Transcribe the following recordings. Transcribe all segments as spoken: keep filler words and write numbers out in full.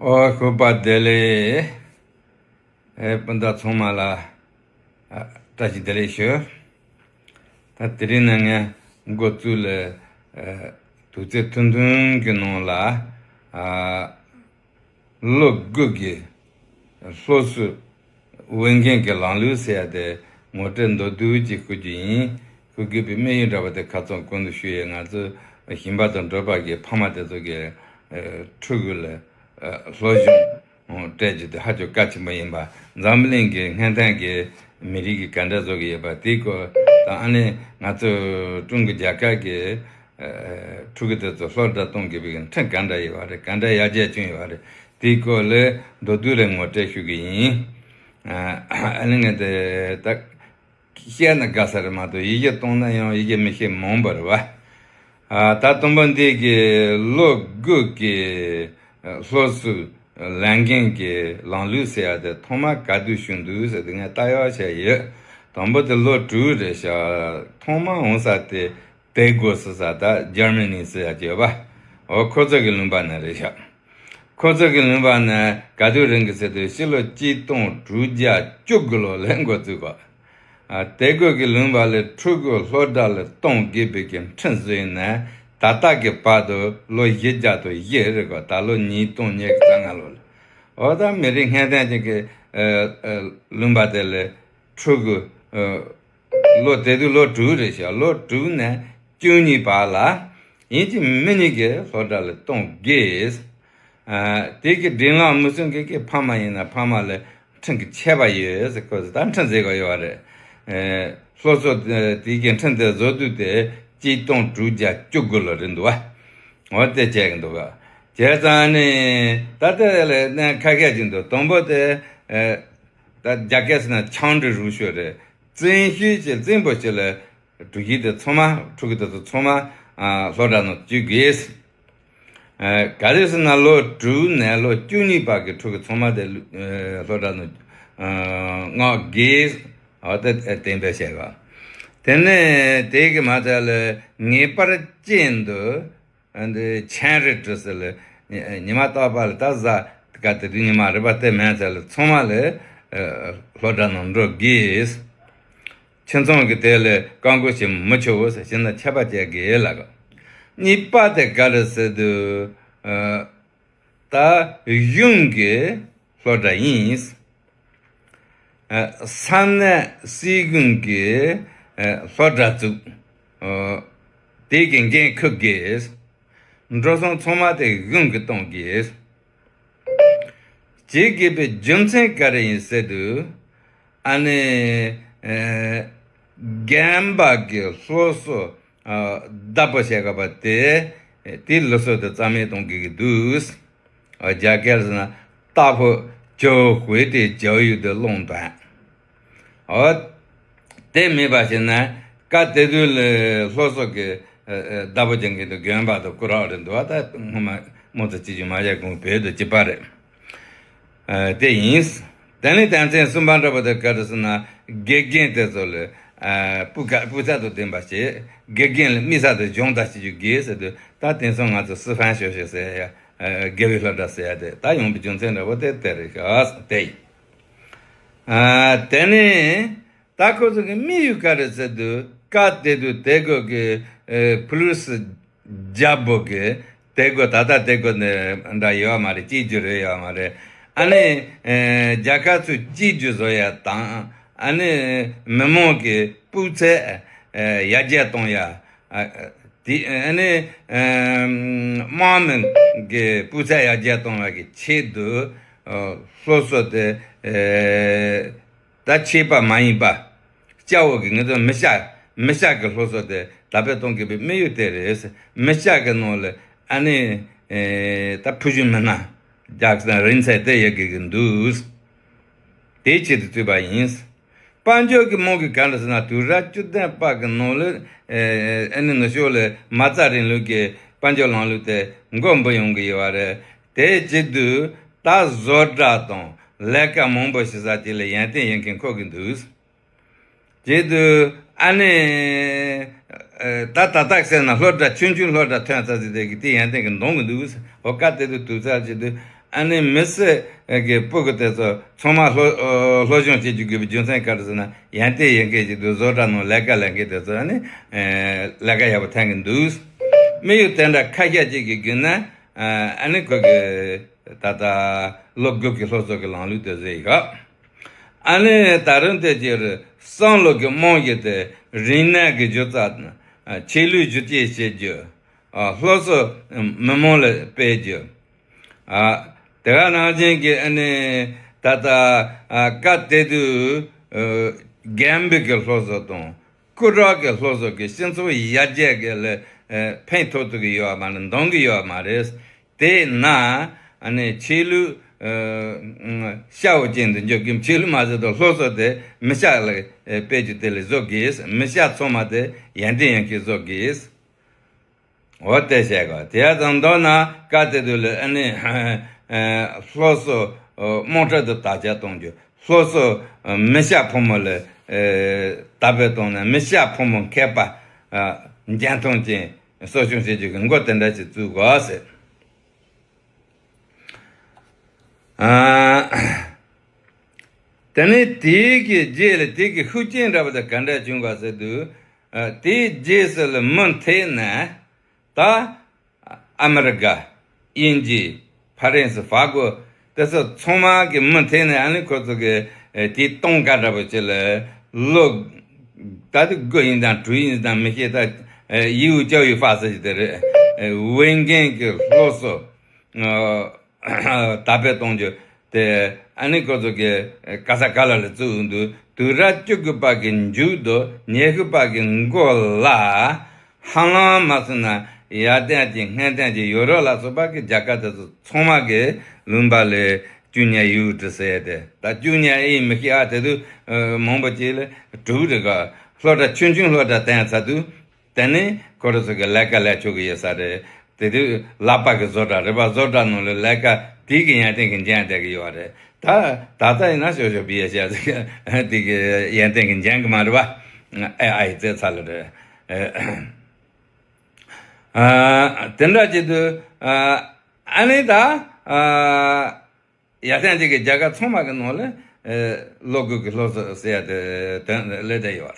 ཨོ་ཤོ་པ་བདེ་ལེགས། ཨེ་སྤུན་ཟླ་ཚང་མ་ལ་ཨ་བཀྲ་ཤིས་བདེ་ལེགས་ཞུ། ད་དེ་རིང་ནས་ངས་འགོ་བཙུགས་ལ་ཨ་དུས་ཚོད་ཐུང་ཐུང་གི་ནང་ལ་ཨ་ལོ་དགུ་གི་སློབ་གསོའི་འོས་འགན་གྱི་ལམ་ལུགས་ཟེར་ཡ་དེ་ངོ་སྤྲོད་མདོར་བསྡུས་ཅིག་ཞུ་རྒྱུ་ཡིན། ཞུ་དགོས་པའི་དམིགས་ཡུལ་འདྲ་བ་དེ་ཁ་སང་གོང་དུ་ཞུས་ཡས། ང་ཚོ་ཞིང་པ་དང་འབྲོག་པ་གི་ཕ་མ་དེ་ཚོ་གི་ཨ་ཕྲུ་གུ་ལ་ཨ་སློབ་སྦྱོང་སྤྲད་རྒྱུ་དེ་ཧ་ཅང་གལ་ཆེན་པོ་ཡིན་པ། འཛམ་བུ་གླིང་གི་སྔོན་ཐོན་གྱི་མི་རིགས་ཀྱིས་ག་འདྲ་བཟོ་གི་ཡོད་པ་དེའི་སྐོར་དང་། ཨ་ནི་ང་ཚོ་ཀྲུང་གོ་རྒྱལ་ཁབ་ཀྱི་ཨ་ཕྲུ་གུ་དེ་ཚོ་སློབ་གྲྭ་གཏོང་དགོས་པའི་ཁྲིམས་ག་འདྲ་ཡོད་པ་རེད། ག་འདྲ་ཡར་རྒྱས་བྱུང་ཡོད་པ་རེད། དེའི་སྐོར་ལ་མདོར་བསྡུས་རེ་ངོ་སྤྲོད་ཞུ་གི་ཡིན། ཨ་ནི་ངས་དེ་ད་བཤད་ན་དགའ་ས་རེད་མ་གཏོགས། ཡི་གེ་གཏོང་ན་ཡང་ཡི་གེ་མི་ཤེས་མང་པོ་རེད་བ། ཨ་ད་དང་པོ་འདི་གི་ལོ་དགུ་གི་སློབ་གསོའི་ལས་འགན་གྱི་ལམ་ལུགས་ཟེར་ཡ་དེ་ཐོག་མར་ག་དུས་བྱུང་འདུག་ཟེར་དེ་ངས་ལྟ་ཡག་བྱས་ཡོད། དང་པོ་དེ་ལོ་དྲུག་རེད་ཤག་ཐོག་མར་འོང་ས་དེ་ཏེ་གོ་ཟེར་ས་ད་ཇར་མ་ནི་ཟེར་ཡ་ཅིག་ཡོད་པ། འོ་ཁོ་ཚོ་གི་ལུང་པ་ནས་རེད་ཤག་ཁོ་ཚོ་གི་ལུང་པ་ནས་ག་དུས་རིང་གི་ཟེར་དུས་ཕྱི་ལོ་གཅིག་སྟོང་དྲུག་བརྒྱ་བཅུ་དགུ་ལོ་ལ་འགོ་བཙུགས་པ། ཨ་ཏེ་གོ་གི་ལུང་པ་ལ་ཕྲུ་གུ་སློབ་གྲྭ་ལ་གཏོང་དགོས་པའི་གི་ཁྲིམས་བཟོས་ནས་ད་ལྟ་གི་བར་དུ་ལོ་བཞི་བརྒྱ་དང་བཞི་རེད་གོ། ད་ལོ་ཉིས་སྟོང་ཉི་ཤུ་རྩ་ལྔ་ལོ་ལ། འོ་ད་མི་རིགས་སྔོན་ཐོན་ཅིག་གི་ཨ་ཨ་ལུང་པ་དེ་ལ་ཕྲུ་གུ་ཨ་ལོ་དེ་དུས་ལོ་དྲུག་རེད་ཤག་ལོ་དྲུག་ནས་བཅུ་གཉིས་བར་ལ་ཡིན་གཅིག་མིན་གཉིས་ཀྱི་སློབ་གྲྭ་ལ་གཏོང་དགོས། ཨ་དེ་གི་སྒྲིག་ལམ་མི་སྲུང་མཁན་གྱི་ཕ་མ་ཡིན་ན་ཕ་མ་ལ་ཁྲིམས་ཀྱི་ཆད་པ་ཡོད་ཟེར། ཁོ་ཚོ་ད་ཁྲིམས་བཟོས་ག་ཡོད་པ་རེད། ཨ་སློབ་གསོ་དེ་དེ་གི་ཁྲིམས་དེ་བཟོ་དུས་དེ་གཅིག་སྟོང་དྲུག་བརྒྱ་བཅུ་དགུ་ལོ་རེད་འདུག་བ། འོ་དེ་བྱས་གི་འདུག་ག་བྱས་ཙང་ནི་ད་ལྟ་ལ་གནས་ཁ་ཤས་ཅིག་འདུག་དང་པོ་དེ་ཨ་ད་རྒྱ་སྐད་ཟེར་ན་ཆང་འབྲི་རུ་ཤོད་རེད། བཙན་ཤོས་ཀྱི་བཙན་པོ་ཞིག་ལ་གྲོས་གཞི་དེ་ཚང་མ་ཕྲུ་གུ་དེ་ཚོ་ཚང་མ་ཨ་སློབ་གྲྭ་ནང་བཅུག་དགོས། ཨ་ག་རེ་ཟེར་ན་ལོ་དྲུག་ནས་ལོ་བཅུ་གཉིས་བར་གྱི་ཕྲུ་གུ་ཚང་མ་དེ་ཨ་སློབ་གྲྭ་ནང་ཨ་མངགས་དགོས། འོ་དེ་གཏན་འབེབས་བྱས་པ། དེ་ནས་དེ་གི་མ་ཚད་ལ་ངེས་པར་ཅན་དུ་ཨ་འདི་ཆན་རི་ཏྲི་ཟེར་ལ་ཉི་མ་རྟག་པར་ལ་ད་གཟའ་སྐར་དེ་དུས་ཉི་མ་རེད་པ། དེ་མན་ཚད་ལ་ཚང་མ་ལ་ཨ་སློབ་གྲྭ་ནང་འགྲོ་དགོས། ཁྱིམ་ཚང་གི་དེ་ལ་བཀག་འགོག་བྱེད་མི་ཆོག་ཟེར། བྱས་ན་ཆད་པ་བཅད་དགོས་ལབ་གོ། གཉིས་པ་དེ་ག་རེ་ཟེར་དུས་ཨ་ད་གཞུང་གི་སློབ་གྲྭ་ཡིན། ཨ་ས་གནས་སྲིད་གཞུང་གི་ཨ་སློབ་གྲྭ་བཙུགས། ཨ་དེ་གི་འགན་འཁུར་དགོས། འགྲོ་སོང་ཚང་མ་དེ་གཞུང་གིས་གཏོང་དགོས། བྱེད་དགོས་པའི་རྒྱུ་མཚན་ག་རེ་ཡིན་ཟེར་དུས་ཨ་ནི་ཨ་རྒན་པ་གི་སློབ་གསོ་ཨ་བདག་པོ་བྱེད་དགོས་པ་དེ་དེའི་ལུགས་སྲོལ་དེ་རྩ་མེད་གཏོང་དགོས་ཀྱི་འདུག་རྒྱ་སྐད་ཟེར་ན་大炮教会的教育的垄断། འོ་དེ་མེད་པ་བྱས་ན་སྐབས་དེ་དུས་ལ་སློབ་གསོ་གི་ཨ་ཨ་བདག་པོ་རྒྱག་མཁན་དེ་རྒན་པ་དང་སྐུ་དྲག་རེད་འདུག་ད་སྔོན་མ་རྨོངས་ཚོད་ཅི་ཞིག་མ་བྱས་གོང་བོད་དུ་གཅིག་པ་རེད། ཨ་དེ་ཡིན། དེ་ནས་དོན་ཚན་གསུམ་པ་འདྲ་པོ་དེ་ག་རེ་ཟེར་ན་དགེ་རྒན་དེ་ཚོ་ལ་ཨ་སྤུས་ཀ་སྤུས་ཚད་དང་ལྡན་པ་བྱེད། དགེ་རྒན་ལ་དམིགས་བསལ་དུ་སྦྱོང་བརྡར་བྱེད་རྒྱུ་དགོས་ཟེར་དུས་ད་དེང་སང་ང་ཚོ་师范小学ཟེར་ཡ་ཨ་དགེ་བའི་སློབ་གྲྭ་ཟེར་ཡ་དེ་ད་ཡོང་པའི་རྒྱུ་མཚན་འདྲ་པོ་དེ་དེ་རེད་ཤག་དེ་ཡིན། ཨ་དེ་ནས་ད་ཁོ་ཚོ་གི་དམིགས་ཡུལ་ག་རེ་ཟེར་དུས་སྐབས་དེ་དུས་ཏེ་གོ་གི་ཨེ་ཕུ་ལུ་སི་རྒྱལ་པོ་གི་ཏེ་གོ་ད་ལྟ་ཏེ་གོ་ནི་འདྲ་ཡོད་མ་རེད། གཅིག་གྱུར་རེད་ཡོད་མ་རེད། ཨ་ནི་ཨེ་རྒྱལ་ཁབ་ཚོས་གཅིག་གྱུར་བཟོ་ཡ་དང་ཨ་ནི་མི་མང་གི་སྤུས་ཚད་ཨེ་ཡར་རྒྱས་གཏོང་ཡ། ཨ་དེ་ཨ་ནི་ཨེམ་དམངས་མི་གི་སྤུས་ཚད་ཡར་རྒྱས་གཏོང་བ་གི་ཆེད་དུ་ཨ་སློབ་གསོ་དེ་ཨེ་ད་ཆད་པ་མ་ཡིན་པ། སྐྱ་བོ་གི་ངེད་ཚོ་མི་སྐྱ་མི་སྐྱ་གི་སློབ་གསོ་དེ་དར་སྤེལ་གཏོང་དགོས་པའི་དམིགས་ཡུལ་དེ་རེད། མི་སྐྱ་གི་ནང་ལ་ཨ་ནི་ཨེ་ད་ཕུ་ཞུ་མི་སྣ་རྒྱག་ས་རིང་ཚད་དེ་ཡོད་དགོས་ཀྱི་འདུག་དེའི་ཆེད་དུ་བཙུགས་པ་ཡིན། དཔལ་འབྱོར་གྱི་རྨང་གི་ག་འདྲ་ཟེར་ན་དུས་རབས་བཅུ་བདུན་པ་གི་ནང་ལ་ཨེ་ཨ་ནི་ནུབ་ཕྱོགས་ལ་མ་རྩ་རིང་ལུགས་ཀྱི་དཔལ་འབྱོར་ལམ་ལུགས་དེ་མགོ་འབུས་ཡོང་གི་ཡོད་པ་རེད། དེ་བྱེད་དུས་ད་བཟོ་གྲྭ་དང་ལས་ཀ་མང་པོ་བྱེད་ས་དེ་ལ་ཡོན་ཏན་ཡོད་མཁན་ཁོ་གི་འདུག་བྱེད་དུས་ཨ་ནི་ཨེ་ད་ད་ལྟ་ཟེར་ན་སློབ་གྲྭ་ཆུང་ཆུང་སློབ་གྲྭ་ཐོན་ཚར་ཟིན་དེ་གི་དེ་ཡོན་ཏན་གི་འདོན་གི་འདུག་འོ་སྐབས་དེ་དུས་དུས་ཚོད་བྱེད་དུས་ ཨ་ནི་མི་སེར་གྱི་སྤུ་གུ་དེ་ཚོ་ཚང་མ་སློབ་སློབ་སྦྱོང་བྱེད་རྒྱུ་དགོས་པའི་རྒྱུ་མཚན་ག་རེ་ཟེར་ན། ཡོན་ཏན་ཡོད་མཁན་ཞིག་འདུག་བཟོ་གྲྭ་ནང་ལས་ཀ་ལས་མཁན་དེ་ཚོ་ཨ་ནི་ལས་ཀ་ཡག་པོ་འཐེན་གྱི་འདུག་དམིགས་ཡུལ་དེ་འདྲ་ཁ་ཤས་ཅིག་གི་བརྒྱུད་ནས་ཨ་ནི་ཁོ་གི་ད་ལྟ་ལོ་དགུ་གི་སློབ་གསོ་གི་ལམ་ལུགས་དེ་བཟོས་ཡོད། ཨ་ནི་ད་རུང་དེ་ཅིག་བསམ་བློ་གི་རྨང་གཞི་དེ་རིག་གནས་ཀྱི་སྒྱུ་རྩལ། ཆོས་ལུགས་སྒྱུ་རྩལ་བྱེད་རྒྱུ། སློབ་གསོ་མི་མང་ལ་སྤེལ་རྒྱུ། དེ་ག་ནང་བཞིན་གྱི་ཨ་ནི་ད་ལྟ་སྐབས་དེ་དུས་རྒན་པའི་གི་སློབ་གསོ་དང་སྐུ་དྲག་གི་སློབ་གསོ་གི་སྤྱི་ཚོགས་ཡར་རྒྱས་ཀྱི་ལ་ཕན་ཐོགས་ཐུབ་ཀྱི་ཡོད་མ་རེད། འདང་གི་ཡོད་མ་རེད། དེས་ན་ཨ་ནི་ཆོས་ལུགས་ཤ་བོ་ཅན་དུ་འཇོག་གི། ཆོས་ལུགས་མ་ཟད་དུ་སློབ་གསོ་དེ་མི་སྐྱ་ལ་སྤེལ་རྒྱུ་དེ་ལས་བཟོ་དགོས། མི་སྐྱ་ཚང་མ་དེ་ཡོན་ཏན་ཡོད་མཁན་བཟོ་དགོས། འོ་དེ་བྱས་གོ། དེ་ཙམ་མདོར་ན་སྐབས་དེ་དུས་ལ་ཨ་ནི་སློབ་གསོ་དམངས་ཁྲོད་དུ་དར་ཁྱབ་གཏོང་རྒྱུ། སློབ་གསོ་མི་སྐྱ་ཕོ་མོ་ལ་དར་སྤེལ་གཏོང་ནས་མི་སྐྱ་ཕོ་མོ་མཁས་པ་འཇོན་ཐང་ཅན་གསོ་སྐྱོང་བྱེད་རྒྱུ་གི་འགོ་དེ་འདྲ་ཞིག་བཙུགས་དགོས་ཟེར། དེ་ནས་དེའི་གི་རྗེས་ལ་དེ་གི་ཤུགས་རྐྱེན་འདྲ་པོ་དེ་ག་འདྲ་བྱུང་ག་ཟེར་དུས། དེའི་རྗེས་སུ་ལ་མུ་མཐུད་ནས་ད་ཨ་མི་རི་ཀ། དབྱིན་ཇི། ཧྥ་རན་སི། ཧྥ་གོ། དེ་ཚོ་ཚང་མ་གི་མུ་མཐུད་ནས་ཨ་ནི་ཁོ་ཚོ་གི་དེའི་སྟོན་ཁ་འདྲ་པོ་ཅིག་ལ་ལོ་ད་དུ་དགུ་ཡིན་དང་དྲུག་ཡིན་དང་མི་ཤེས། ད་ཡིའུ་ཅའོ་ཡི་ཧྥ་ཟེར་གྱི་དེ་རེད། ཝེ་རྒན་གྱི་སློབ་གསོ་དར་སྤེལ་གཏོང་རྒྱུ་དེ་ཨ་ནི་ཁོ་ཚོ་གི་ག་ས་ག་ལ་ལ་བཙུགས་འདུག་དུས་རབས་བཅུ་དགུ་པ་གི་མཇུག་དང་ཉི་ཤུ་པ་གི་འགོ་ལ་ཧ་ལམ་མ་སོང་ན་ཡར་ཐོན་གྱི་སྔོན་ཐོན་གྱི་ཡོ་རོབ་ལ་སོགས་པ་གི་རྒྱལ་ཁབ་དེ་ཚོ་ཚང་མ་གི་ལུང་པ་ལ་བཅུ་གཉིས་ཡིའུ་ཀྲི་ཟེར་ཏེ། ད་བཅུ་གཉིས་ཨེ་མི་ཤེས་ཨ། དེ་དུས་མང་པོ་ཅིག་ལ་དྲུག་རེ་ག་སློབ་གྲྭ་ཆུང་ཆུང་སློབ་གྲྭ་བཏོན་ཚར་དུས། དེ་ནས་ཁོ་རང་ཚོ་གི་ལས་ཀ་ལས་ཆོག་གི་ཡོད་ས་རེད། དེ་དུས་ལག་པ་གི་བཟོ་གྲྭ་རེད་པ། བཟོ་གྲྭ་ནང་ལ་ལས་ཀ་དེ་གི་ཡོན་ཏན་གི་འཇོན་བསྡད་གི་ཡོད་རེད། ད་ད་ལྟ་ཡིན་ན་ཞོ་ཞོ་བི་ཡ་ཤ་ཟིག་དེ་གི་ཡོན་ཏན་གི་འཇོན་གི་མ་རེད་པ། ཨེ་ཨེ་ཡི་རྩེད་ཚ་ལ་རེད། ཨ་དེ་འདྲ་བྱེད་དུས་ཨ་ཨ་ནི་ད་ཨ། ཡར་ཐོན་ཅིག་གི་རྒྱལ་ཁབ་ཚང་མ་གི་ནང་ལ་ཨེ་ལོ་དགུ་གི་སློབ་གསོ་ཟེར་ཡ་དེ་དོན་སླེབས་བསྡད་ཡོད་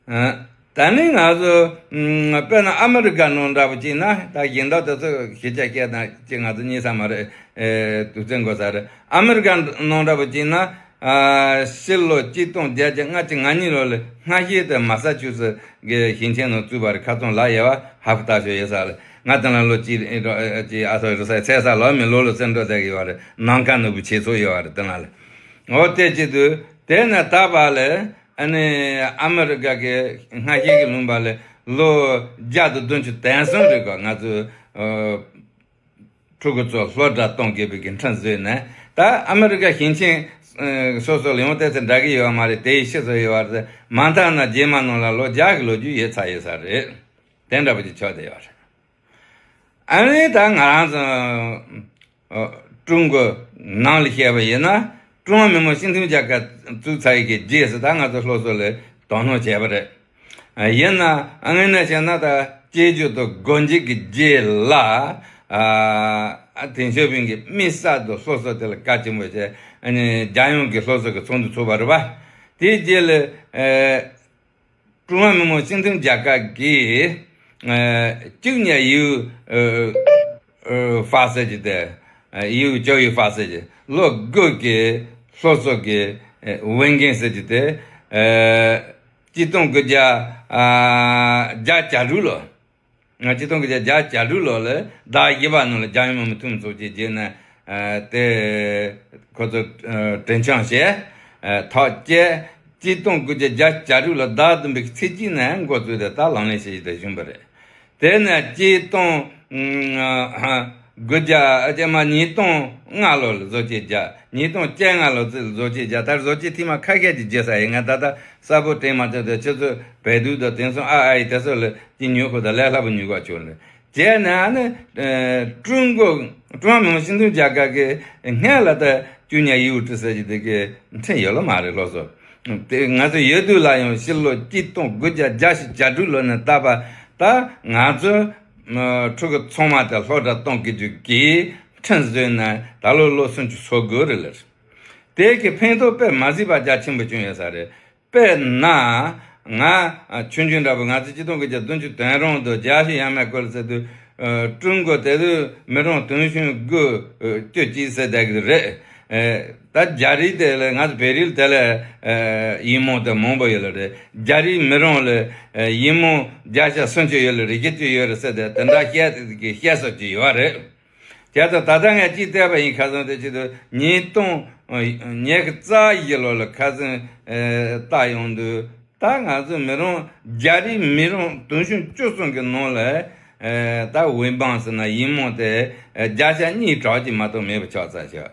རེད། ཨ་ད་ནི་ང་ཚོ་ཨམ་དཔེར་ན་ཨ་མི་རི་ཀ་ནང་འདྲ་པོ་ཅིག་ན། ད་གཞན་དག་དེ་ཚོ་ཤེས་བྱ་སྐད་དང་ཅིག་ང་ཚོ་གཉིས་ས་མ་རེད། ཨེ་དུས་ཚོད་འགོར་ས་རེད། ཨ་མི་རི་ཀ་ནང་འདྲ་པོ་ཅིག་ན། ཨ་ཕྱི་ལོ་གཅིག་སྟོང་བརྒྱད་བརྒྱ་ལྔ་བཅུ་ང་གཉིས་ལོ་ལ་སྔ་གཞུག་ཏུ་མ་ས་ཆུ་སི་གི་ཞིང་ཆེན་ནང་བཙུགས་པ་རེད། ཁ་སང་ལབ་ཡོད་པ། ཧ་ཧྥུ་ཏ་ཤོ་ཡོད་ས་ལ། ང་དེ་ལ་ལོ་གཅིག་གཅིག་ཨ་ཐོ་རི་ས་ཚེ་ས་ལོ་མི་ལོ་ལོ་སེམས་འགྲོ་བསྡད་ཀྱི་ཡོད་རེད། ནམ་མཁའ་ནོར་བུ་ཆེ་ཚོ་ཡོད་རེད་དེ་ལ། འོ་དེ་བྱེད་དུས་དེ་ནས་ད་བར་ལ་ཨ་ནི་ཨ་མི་རི་ཀ་གི་སྔ་གཞུག་གི་ལུང་པ་ལ་ལོ་བརྒྱ་དང་བདུན་ཅུ་དོན་གསུམ་རེད་གོ། ང་ཚོ་ཕྲུ་གུ་ཚོ་སློབ་གྲྭ་གཏོང་དགོས་པའི་གི་ཁྲིམས་བཟོས་ནས། ད་ཨ་མི་རི་ཀ་ཞིང་ཆེན་སོ་སོ་ལ་ཡང་དེ་ཚོ་འདྲ་གི་ཡོད་མ་རེད། དེ་ཡི་ཕྱི་ཚོ་ཡོད་པ་རེད། མ་མཐའ་ན་རྗེས་མ་ནང་ལ་ལོ་བརྒྱ་གི་ལོ་རྒྱུས་ཡོད་ཚར་ཡོད་ས་རེད། དེ་འདྲ་པོ་ཅིག་ཆགས་བསྡད་ཡོད་རེད། ཨ་ནི་ད་ང་རང་ཚོ་ཀྲུང་གོ་ནང་ལ་བཤད་པ་ཡིན་ན། ཀྲུང་ཧྭ་མི་དམངས་སྤྱི་མཐུན་རྒྱལ་ཁབ་བཙུགས་ཚར་ཡི་གི་རྗེས་སུ་ད་ང་ཚོ་སློབ་གསོ་ལ་དོ་སྣང་བྱས་པ་རེད། ཡིན་ན་དངོས་གནས་བྱས་ན་ད་བཅོས་བསྒྱུར་དང་སྒོ་འབྱེད་ཀྱི་རྗེས་ལ། ཨ་ཏེང་ཞའོ་ཕིང་གིས་དམིགས་བསལ་དུ་སློབ་གསོ་དེ་ལ་གལ་ཆེན་པོ་བྱས། ཨ་ནི་རྒྱལ་ཡོངས་ཀྱི་སློབ་གསོ་གི་ཚོགས་འདུ་ཚོགས་པ་རེད་པ། དེའི་རྗེས་ལ་ཨ་ཀྲུང་ཧྭ་མི་དམངས་སྤྱི་མཐུན་རྒྱལ་ཁབ་ཀྱིས་ཨ་བཅུ་གཉིས་ཡིའུ་ཨ་ཨ་ཧྥ་ཟེར་གྱི་དེ། ཡིའུ་ཅའོ་ཡི་ཧྥ་ཟེར་གྱི་ལོ་དགུ་གི་སློབ་གསོ་གི་ཨ་འོས་འགན་ཟེར་གྱི་དེ། ཨ་གཅིག་སྟོང་དགུ་བརྒྱ་ཨ་བརྒྱད་ཅུ་གྱ་དྲུག་ལོ། ང་གཅིག་སྟོང་དགུ་བརྒྱ་བརྒྱད་ཅུ་གྱ་དྲུག་ལོ་ལ་ཟླ་བཞི་པ་ནང་ལ་རྒྱལ་ཡོངས་མི་དམངས་འཐུས་མི་ཚོགས་ཆེན་བརྗེས་ནས་ཨ་དེ་ཁོ་ཚོ་ཨ་གྲོས་འཆམ་བྱས། ཨ་ཐག་བཅད། གཅིག་སྟོང་དགུ་བརྒྱ་བརྒྱད་ཅུ་གྱ་དྲུག་ལོ་ཟླ་བདུན་པའི་ཚེས་གཅིག་ནས་འགོ་བཙུགས་ཏེ་ད་ལག་ལེན་བྱེད་བཞིན་དུ་བཞིན་པ་རེད། དེ་ནས་གཅིག་སྟོང་ཨ་དགུ་བརྒྱ་ཨ་ཅེ་མ་ཉིས་སྟོང་ལྔ་ལོ་ལ་བཟོ་བཅོས་བརྒྱབ། ཉིས་སྟོང་བཅོ་ལྔ་ལོ་ཙམ་བཟོ་བཅོས་བརྒྱབ། ད་བཟོ་བཅོས་ཐེངས་མ་ཁ་ཤས་ཀྱི་བརྗེད་ས་ཡིན། ང་ད་ལྟ་གསལ་པོ་དྲན་མ་ཐུབ། དེ་ཁྱེད་ཚོས་བལ་དུག་དང་དེང་སང་ཨ་ཨ་ཡི་དེ་ཚོ་ལ་ཅི་ཉོ་དགོས་དང་ལས་སླ་པོ་ཉོ་དགོས་བྱུང་རེད། བྱས་ནས་ཨ་ནི་ཀྲུང་གོ་ཀྲུང་ཧྭ་མི་དམངས་སྤྱི་མཐུན་རྒྱལ་ཁབ་ཀྱི་སྔོན་ལ་ད་བཅུ་གཉིས་ཡིའུ་ཀྲི་ཟེར་གྱི་དེ་གི་ཁྲིམས་ཡོད་ལ་མ་རེད་སློབ་གསོ། དེ་ང་ཚོ་ཡོད་དུས་ལ་ཡང་ཕྱི་ལོ་གཅིག་སྟོང་དགུ་བརྒྱ་བརྒྱད་ཅུ་གྱ་དྲུག་ལོ་ནས་བལྟས་པ་ད་ང་ཚོ་ཕྲུ་གུ་ཚང་མ་དེ་སློབ་གྲྭ་གཏོང་དགོས་རྒྱུ་གི་ ཁྲིམས་བཟོས་ནས་ད་ལོ་ལོ་སུམ་ཅུ་སོ་དགུ་རེད་ལ། དེ་གི་ཕན་ཐོགས་དཔེ་མ་སྲིད་པ་རྒྱ་ཆེན་པོ་བྱུང་ཡོད་ས་རེད། དཔེར་ན། ང་ཆུང་ཆུང་འདྲ་པོ། ང་ཚོ་ཆིག་སྟོང་དགུ་བརྒྱ་བདུན་ཅུ་དོན་རུང་དུ་རྒྱལ་སྤྱི་ཡར་མར་བསྐོར་ཟེར་དུས། ཀྲུང་གོ་དེ་དུས་མི་གྲངས་དུང་ཕྱུར་དགུ་བཅུ་གཅིག་ཟེར་བསྡད་ཀྱི་རེད། ད་རྒྱ་རིགས་དེ་ལས་ང་ཚོ་བོད་རིགས་དེ་ལས་ཡིན་མོང་དེ་མང་པོ་ཡོད་ལ་རེད། རྒྱ་རིགས་མི་གྲངས་ལས་ཡིན་མོང་བརྒྱ་ཆ་སུམ་ཅུ་ཡོད་ལ་རེད། བཞི་བཅུ་ཡོད་རེད་ཟེར་ཏེ་དེ་འདྲ་བཤད་ཀྱི་བཤད་སྲོལ་ཅིག་ཡོད་རེད། དེ་ལྟར་ད་ལྟ་ངས་ཅིག་བལྟས་པ་ཡིན། ཁ་སང་དེ་ཆེད་དུ་ཉིས་སྟོང་ཉི་ཤུ་རྩ་བཞི་ལོ་ལ་ཁ་སང་ཨེ་བལྟ་ཡོང་དུས། ད་ང་ཚོ་མི་རང་རྒྱ་རིགས་མི་རང་དུང་ཕྱུར་བཅུ་གསུམ་གི་ནང་ལ་ཨེ་ད་འོས་འབངས་ཟེར་ན་ཡིན་མོང་དེ་ཨེ་བརྒྱ་ཆ་གཉིས་གྲངས་ཀྱི་མ་གཏོགས་མེད་པ་ཆགས་ཚར་ཤག་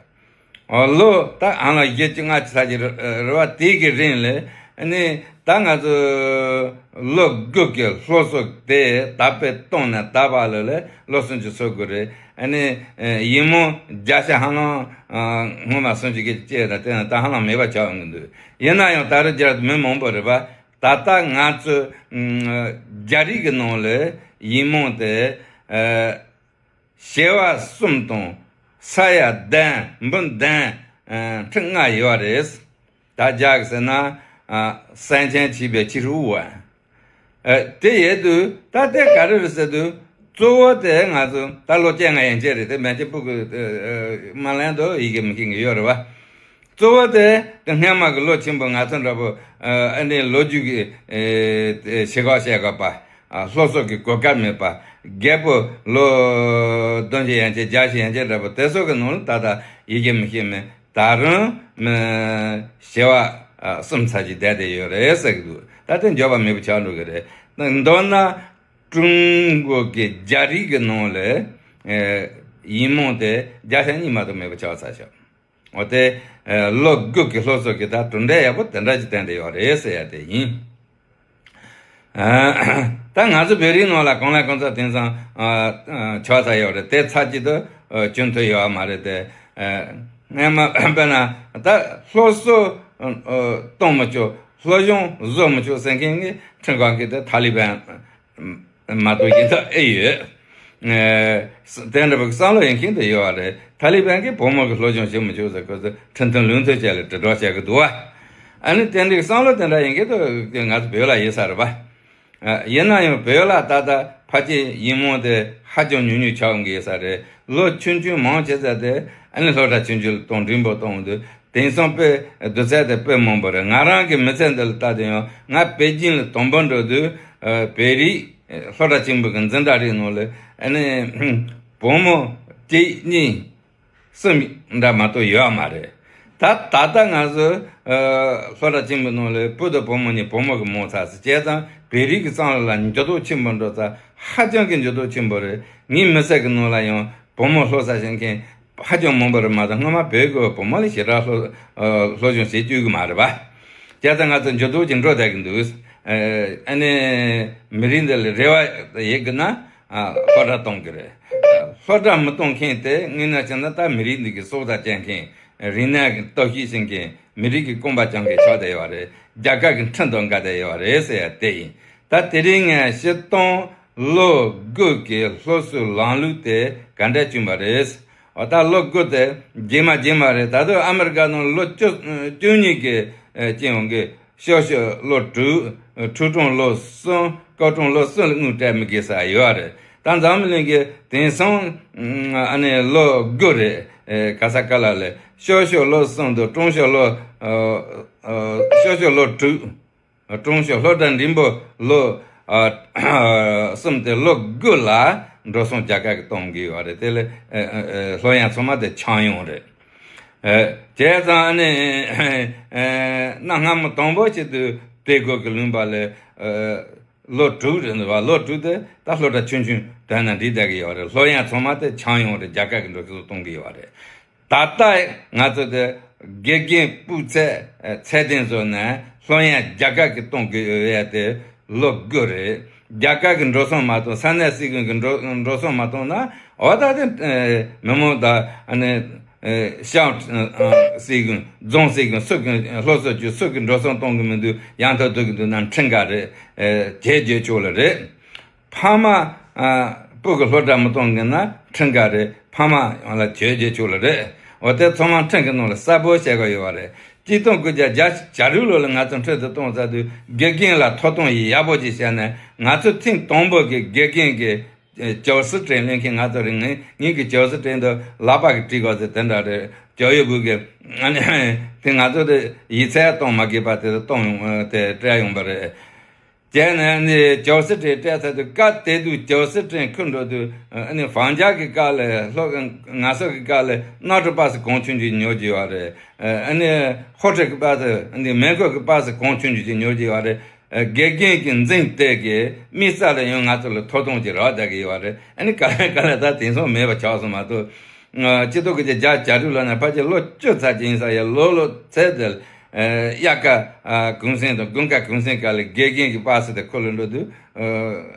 ཨོ་ལོ། ད་ཨ་ལ་བཞི་བཅུ་ལྔ་བཅུ་ཚར་གྱི་རེད་བ། དེ་གི་རིང་ལ་ཨ་ནི་ད་ང་ཚོ་ལོ་དགུ་གི་སློབ་གསོ་དེ་ད་དཔེ་བཏང་ནས་ད་བར་ལ་ལ་ལོ་སུམ་ཅུ་སོ་དགུ་རེད། ཨ་ནི་ཡིན་མོང་བརྒྱ་ཆ་ཧ་ལམ་སྔོན་མ་སུམ་ཅུ་གི་བཅད་ད་དེ་ན་ད་ཧ་ལམ་མེད་པ་ཆགས་ཡོང་གི་འདུག་ཡིན་ན་ཡང་ད་རེས་རྒྱ་མི་མང་པོ་རེད་པ། ད་ལྟ་ང་ཚོ་རྒྱ་རིགས་ཀྱི་ནང་ལ་ཡིན་མོང་དེ་ཞི་བ་གསུམ་དང་ས་ཡ་བདུན་འབུམ་བདུན་ཁྲི་ལྔ་ཡོད་རེད། ད་རྒྱ་གི་ཟེར་ན་三千七百七十五万། དེ་ཡོད་དུས་ད་དེ་ག་རེ་རེད་ཟེར་དུས། གཙོ་བོ་དེ་ང་ཚོ་ད་ལོ་བཅོ་ལྔ་ཡན་ཆད་རེད། དེ་མན་ཆད་ཕྲུ་གུ་མ་ལེན་དུ་ཡི་གེ་མི་ཤེས་མཁན་ཡོད་རེད་བ། གཙོ་བོ་དེ་དེ་སྔོན་མ་གི་ལོ་ཆེན་པོ་ང་ཚོ་འདྲ་པོ་ཨ་ནི་ལོ་རྒྱུས་ཀྱི་ཨེ་དེ་ཞེ་གོག་བཤད་དགོས་པ། ཨ་སློབ་གསོ་གི་གོ་སྐབས་མེད་པ། རྒད་པོ་ལོ་བདུན་ཅུ་ཡན་ཆད་བརྒྱད་ཅུ་ཡན་ཆད་འདྲ་པོ་དེ་ཚོ་གི་ནང་ལ་ད་ལྟ་ཡི་གེ་མི་ཤེས་མེད། ད་རུང་མི་ཞི་བ་ཨ་གསུམ་ཚར་གཅིག་བསྡད་དེ་ཡོད་རེད་ཟེར་གི་འདུག་ད་དེ་འབྱོར་པ་མེད་པ་ཆགས་འགྲོ་གི་རེད། མདོར་ན་ཀྲུང་གོ་གི་རྒྱ་རིགས་ཀྱི་ནང་ལ་ཨེ་ཡིན་མོང་དེ་བརྒྱ་ཆ་གཉིས་མ་གཏོགས་མེད་པ་ཆགས་ཚར་ཤག་འོ་དེ་ཨེ་ལོ་དགུ་གི་སློབ་གསོ་གི་ད་གྲུབ་འབྲས་ཡག་པོ་དེ་འདྲ་ཅིག་བསྟན་བསྡད་ཡོད་རེད་ཟེར་ཡ་དེ་ཡིན། ཨ་ད་ང་ཚོ་བོད་རིགས་ནང་ལ་གང་ལ་གང་འཚམ་དེང་སང་ཨ་ཨ་ཆགས་ཚར་ཡོད་རེད། དེ་ཚར་གཅིག་ཏུ་ཨ་གྱོང་ཐུག་ཡོད་མ་རེད་དེ། ཨ་སྔོན་མ་དཔེར་ན་ད་སློབ་གསོ་ཨ་གཏོང་མི་ཆོག་སློབ་སྦྱོང་བཟོ་མི་ཆོག་ཟེར་མཁན་གྱི་ཁྲིམས་ཁང་གིས་དེ་ཐ་ལི་བན་མ་གཏོགས་ཡིན་ཐབས་ཨེ་ཡོད། ཨེ་དེ་འདྲ་བའི་བསམ་བློ་ཡོད་མཁན་དེ་ཡོད་པ་རེད། ཐ་ལི་བན་གྱིས་བུ་མོ་གི་སློབ་སྦྱོང་བྱེད་མི་ཆོག་ཟེར་ཁོ་ཚོས་ཁྲིམས་མཐུན་ལུགས་མཐུན་བྱས་ལ་དྲིལ་བསྒྲགས་བྱེད་ཀྱི་འདུག་བ། ཨ་ནི་དེ་འདྲའི་བསམ་བློ་དེ་འདྲ་ཡོད་མཁན་དེ་ང་ཚོ་བོད་ལ་ཡོད་ས་རེད་པ། ཨ་ཡིན་ན་ཡང་བོད་ལ་ད་ལྟ་ཕལ་ཆེར་ཡིན་མོང་དེ་ཧ་ཅང་ཉུང་ཉུང་ཆགས་འོང་གི་ཡོད་ས་རེད། ལོ་ཆུང་ཆུང་མང་ཆེ་ས་དེ་ཨ་ནི་སློབ་གྲྭ་ཆུང་ཆུང་ལ་གཏོང་འགྲིག་པོ་གཏོང་འདུག་དེང་སང་དཔེ་བསྡུར་ཚད་དེ་དཔེ་མང་པོ་རེད། ང་རང་གི་མི་ཚེ་འདི་ལ་ལྟ་དུས་ཡང་ང་པེ་ཅིང་ལ་དང་པོ་འགྲོ་དུས་ཨ་བོད་རིགས་སློབ་གྲྭ་ཆེན་པོ་གི་འཛིན་གྲྭ་རིགས་ནང་ལ་ཨ་ནི་བུ་མོ་གཅིག་གཉིས་གསུམ་འདྲ་མ་གཏོགས་ཡོད་མ་རེད། ད་ད་ལྟ་ང་ཚོ་ཨ་སློབ་གྲྭ་ཆེན་པོའི་ནང་ལ་བུ་དང་བུ་མོ་གཉིས། བུ་མོ་གི་མང་ཚར་སོང་། བྱས་ཙང་བོད་རིགས་ཀྱི་བསམ་བློ་ལ་འགྱུར་ལྡོག་ཆེན་པོ་འགྲོ་ཚར། ཧ་ཅང་གི་འགྱུར་ལྡོག་ཆེན་པོ་རེད། ངའི་མི་ཚེ་གི་ནང་ལ་ཡང་བུ་མོ་སློབ་གསོ་བྱེད་མཁན་ཧ་ཅང་མང་པོ་རེད་མ་གཏོགས། སྔོན་མ་བོད་ཀྱི་བུ་མོ་ལ་ཞེ་དྲག་སློབ་ཨ་སློབ་སྦྱོང་བྱེད་བཅུག་གི་མ་རེད་པ། བྱས་ཙང་ང་ཚོ་འགྱུར་ལྡོག་ཅིག་འགྲོ་བསྡད་ཀྱི་འདུག་ཨ་ནི་མི་རིགས་འདི་ལ་རེ་བ་ཡོད་ཀྱི་ན་ཨ་སློབ་གྲྭ་གཏོང་གི་རེད། སློབ་གྲྭ་མི་གཏོང་མཁན་དེ་དངོས་གནས་བྱས་ན་ད་མི་རིགས་འདི་གི་སྲོག་དང་བཅད་མཁན། རིག་གནས་ཀྱི་གཏོར་བཤིག་བྱེད་མཁན། མི་རིགས་ཀྱི་རྐང་པ་བརྐྱངས་མཁན་ཆགས་བསྡད་ཡོད་རེད། རྒྱལ་ཁབ་ཀྱི་ཁྲིམས་དང་འགལ་བསྡད་ཡོད་རེད་ཟེར་ཡ་དེ་ཡིན། ད་དེ་རིང་ངས་སྤྱིར་བཏང་ལོ་དགུ་གི་སློབ་གསོའི་ལམ་ལུགས་དེ་ག་འདྲ་བསྐྲུན་པ་རེད། འོ་ད་ལོ་དགུ་དེ་རྗེས་མ་རྗེས་མ་རེད། ད་དུང་ཨ་མི་རི་ཀ་ནང་ལོ་བཅུ་བཅུ་གཉིས་ཀྱི་ཨ་སྤྱི་ཡོངས་ཀྱི་ཤོག་ཤོག་ལོ་དྲུག་ཕྲུག་གྲངས་ལོ་གསུམ། སྐར་གྲངས་ལོ་གསུམ་ལ་དངུལ་སྤྲད་མི་དགོས་ས་ཡོད་རེད། ད་འཛམ་གླིང་གི་དེང་སང་ཨ་ནི་ལོ་དགུ་རེད། ཨེ་ག་ས་ག་ལ་ལས་ཤོག་ཤོག་ལོ་གསུམ་དང་། ཀྲུང་ཤོག་ལོ་ཨ་ཨ་ཤོག་ཤོག་ལོ་དྲུག་ཀྲུང་ཤོག་སློབ་གྲྭ་འབྲིང་པོ་ལོ་ཨ་གསུམ་དེ་ལོ་དགུ་ལ་འགྲོ་སོང་རྒྱ་གར་གྱིས་གཏོང་གི་ཡོད་རེད། དེ་ལས་ཨ་ཨ་ཨ་སློབ་ཡོན་ཚང་མ་དེ་ཆང་ཡོང་རེད། ཨ་བྱས་ཙང་ཨ་ནི་ཨ་གནའ་སྔ་མོ་དང་པོ་ཆེད་དུ་དེ་གོ་གི་ལུང་པ་ལས་ཨ་ལོ་དྲུག་རེད་འདུག་བ། ལོ་དྲུག་དེ་ད་སློབ་གྲྭ་ཆུང་ཆུང་དོན་ན་འགྲིག་བསྡད་ཀྱི་ཡོད་རེད། སློབ་ཡོན་ཚང་མ་དེ་ཆང་ཡོང་རེད། རྒྱ་གར་གྱིས་འགྲོ་སོང་གཏོང་གི་ཡོད་རེད། ད་ལྟ་ང་ཚོ་དེ་དགེ་རྒན་སྤུས་ཚད་ཚད་ལྡན་བཟོས་ནས་སློབ་ཡོན་རྒྱ་གར་གྱིས་གཏོང་གི་ཡོད་ཡ་དེ་ལོ་དགུ་རེད། རྒྱ་གར་གྱིས་འགྲོ་སོང་མ་གཏོང་། ས་གནས་སྲིད་གཞུང་གིས་འགྲོ་འགྲོ་སོང་མ་གཏོང་ན། འོ་ད་དེ་མི་མང་ད་ཨ་ནི་ཤང་སྲིད་གཞུང་། རྫོང་སྲིད་གཞུང་། སུ་གི་སློབ་གསོ་ཅུས་སུ་གིས་འགྲོ་སོང་གཏོང་གི་མི་འདུག་ཡང་ཐོག་འདུག་གི་འདུག་ན་ཁྲིམས་འགལ་རེད། བྱས་རྗེས་ཆོག་ལ་རེད། ཕ་མ་ཨ་སྤུ་གུ་སློབ་གྲྭ་མི་གཏོང་གི་ན་ཁྲིམས་འགལ་རེད། ཕ་མ་ཡང་ལ་བྱོས་རྗེས་ཆོག་ལ་རེད། འོ་དེ་ཚང་མ་འཕྲིན་གྱི་ནང་ལ་གསལ་པོ་བཤད་གི་ཡོད་པ་རེད། གཅིག་སྟོང་དགུ་བརྒྱ་བརྒྱད་ཅུ་གྱ་དྲུག་ལོ་ལ་ང་ཚོ་འཕྲིན་དུ་གཏོང་ཚར་དུས་དགེ་རྒན་ལ་ཐོབ་ཐང་ཡག་པོ་ཅིག་བཤད་ནས་ང་ཚོ་ཐེངས་དང་པོ་གི་དགེ་རྒན་གྱི་ཅའོ་སི་ཀྲེན་ལེན་མཁན། ང་ཚོ་རིང་ངེ་ངེད་ཀྱི་ཅའོ་སི་ཀྲེན་དུ་ལག་པ་གི་བྲིས་དགོས་ཟེར་དེ་འདྲ་རེད། ཅའོ་ཡོད་བུ་གི་ཨ་ནི་དེ་ང་ཚོ་དེ་ཡིག་ཚད་གཏོང་མ་དགོས་པ་དེ་གཏོང་ཡོང་དེ་སྤྲད་ཡོང་པ་རེད། བྱས་ནས་ནི་ཅའོ་སི་ཀྲེན་སྤྲད་ཚར་དུས་སྐབས་དེ་དུས་ཅའོ་སི་ཀྲེན་ཁུར་འགྲོ་དུས་ཨ་ནི་ཧྥང་ཅ་གི་སྐབས་ལས་ལྷོ་ང་ཚོ་གི་སྐབས་ལས་གནམ་གྲུ་པ་སི་གོང་ཆུང་ཅིག་ཉོ་རྒྱུ་ཡོད་རེད། ཨ་ནི་ཧོ་ཁྲི་གི་པ་སི་འདི་མེ་འཁོར་གི་པ་སི་གོང་ཆུང་ཅིག་ཉོ་རྒྱུ་ཡོད་རེད། དགེ་རྒན་གྱི་འཛིན་གྲྭ་གི་དམིགས་བསལ་ལ་ཡང་ང་ཚོ་ལ་ཐོབ་ཐང་ཅིག་རག་བསྡད་ཀྱི་ཡོད་རེད། ཨ་ནི་ག་ལེ་ག་ལེ་ད་དེང་སང་མེད་པ་ཆགས་སོང་མ་གཏོགས། སྤྱི་ཚོགས་ཀྱི་རྒྱ་བྱ་རུ་ལ་ན་ཕལ་ཆེར་ལོ་བཅུ་ཚར་གྱི་ཡིན་ས་ཡ་ལོ་ལོ་ཚེ་དེ་དབྱར་ཁ་གུང་སེང་དང་དགུན་ཁ་གུང་སེང་སྐབས་ལ་དགེ་རྒན་གྱི་པ་སི་དེ་ཁུར་ལ་འགྲོ་དུས་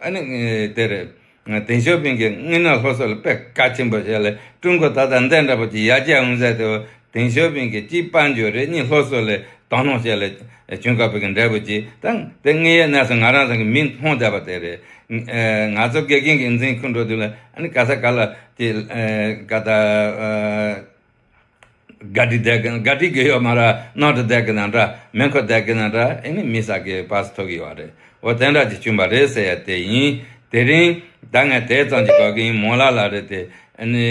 ཨ་ནི་དེ་རེད། ཏེང་ཞའོ་ཕིང་གིས་དངོས་གནས་སློབ་གསོ་ལ་དཔེ་གལ་ཆེན་པོ་བྱས་ལ་ཀྲུང་གོ་ད་ལྟ་འདི་འདྲ་པོ་ཅིག་ཡར་རྒྱས་ཡོང་ཟེར་དེ། ཏེང་ཞའོ་ཕིང་གིས་གཅིག་དཔལ་འབྱོར་རེད། གཉིས་སློབ་གསོ་ལ་དོ་སྣང་བྱས་ལ་བྱུང་དཀའ་བའི་གི་འབྲས་བུ་ཅིག་དང་དེ་དངོས་ཡོད་གནས་ཚུལ་ང་རང་ཚོ་གི་མིག་མཐོང་བསྡད་པ་དེ་རེད། ང་ཚོ་དགེ་རྒན་གྱི་འཛིན་ཁུལ་འགྲོ་དུས་ལ་ཨ་ནི་ག་ས་ག་ལ་དེ་ག་ད། ག་དྲི་བསྡད་གི་ག་དྲི་གི་ཡོད་མ་ར། གནམ་གྲུ་བསྡད་གི་ན་འདྲ། མེ་འཁོར་བསྡད་གི་ན་འདྲ། ཨེ་ནི་མི་ས་གི་པ་སི་ཐོབ་གི་ཡོད་རེད། འོ་དེ་འདྲ་ཅིག་བྱུང་བ་རེད་ཟེར་ཡ་དེ་ཡིན། དེ་རིང་ད་ངས་དེ་ཙམ་ཅིག་གོ་གི་ཡིན། མོ་ལ་ལ་རེད་དེ་ཨེ་ནི་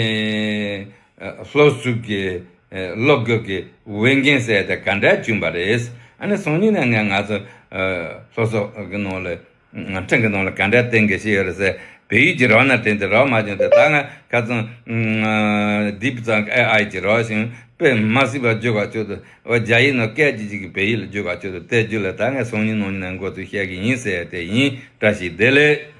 སློབ་ཟུར་གི་སློབ་དགོས་གི་འོས་འགན་ཟེར་ཡ་དེ་ག་འདྲ་བྱུང་བ་རེད། ཨ་ནི་སང་ཉིན་ནས་ངས་ང་ཚོ་སློབ་གསོ་གི་ནང་ལ། ཁྲིམས་ཀྱི་ནང་ལ་ག་འདྲ་གཏན་འཁེལ་བྱས་ཡོད་རེད་ཟེར། བོད་ཡིག་ཅིག་རག་ན་དྲན་ཏེ་རག་མ་བྱུང་སྟེ། ད་ང་ཁ་སང་ཌིབ་ཙང་ཨེ་ཨའི་ཅིག་རག་ཞིང་དཔེ་མ་སྲིད་པ་བརྗོད་ག་ཆོད་དུ། འོ་རྒྱ་ཡིག་ནང་སྐད་ཅིག་ཅིག་གི་བོད་ཡིག་ལ་བརྗོད་ག་ཆོད་དུ། དེ་རྒྱུ་ལ་ད་ངས་སང་ཉིན་གནངས་ཉིན་ནས་འགོ་ཚུགས་བཤད་གི་ཡིན་ཟེར་དེ་ཡིན། བཀྲ་ཤིས་བདེ་ལེགས།